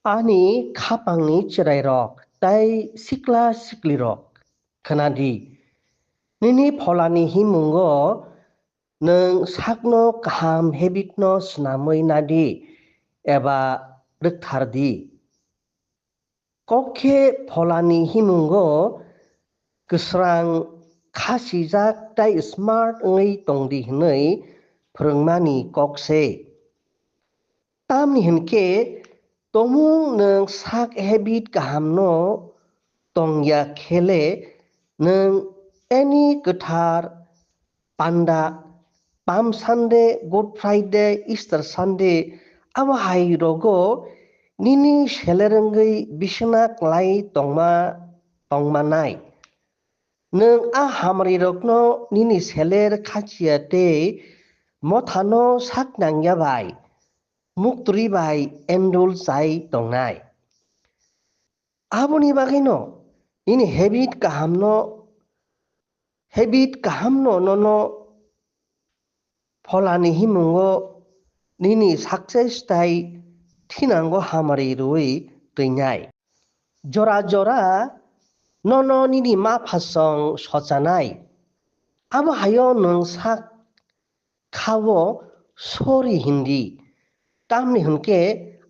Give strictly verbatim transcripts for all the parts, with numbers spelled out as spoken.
Ani khapangni chwrairok tei sikla siklirok, khna di, nini pholani himungo nwng sakno kaham habitno snamwi na di eba rwkthar di. Kok khe pholani himungo kwsrang, khasijak tei smart wngwi tong di hwnwi phrwngmani kok se. Tamni hwn khe, tomung nwng sak habit kahamno tong ya khe le, nwng any kwthar panda, Palm Sunday, Good Friday, Easter Sunday, abo hai rogo nini seler wngwi bisina klai tongma, tongma nai. Nwng a hamari rokno nini seler khachiya tei mothano sak nangya bai, muktwi bai endul chai tongnai. Aboni bagwino nini habit kahamno, habit kahamno nono pholani himungo nini success tai thinango hamari rwui twinai. Jora jora nono nini ma phasong sochanai. Abo hayo nwng sak khao sorry hindi. Tamni hwn khe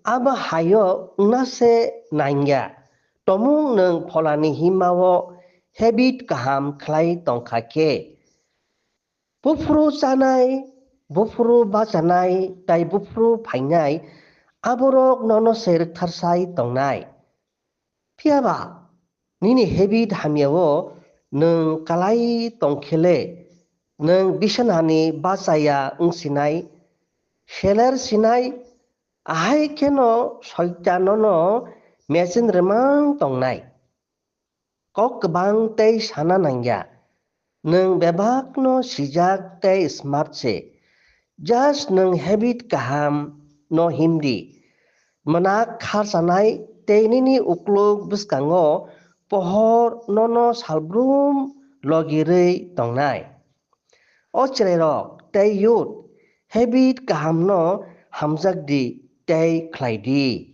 abo hayo wngna se nangya. Tomung nwng pholani himao habit kaham khlai tongkha khe. Buphuru chanai, buphuru bachanai, tai buphuru phainai, aborok nono se rwktharsai tongnai. Phiya ba, nini habit hamyao nwng kalai tong khe le, nwng bisanani bachaya wng sinai, seler sinai, ahai kheno Soitan nono mechin rwmang tongnai. Kok kwbang tei sana nangya. Nwng bebakno sijak tei smart se. Just nwng habit kaham no himdi. Mwnak kharsanai tei nini ukluk bwskango pohor nono salbrum logirwi tongnai. O chwrairok tei youth, habit kahamno hamjakdi tei khlaidi.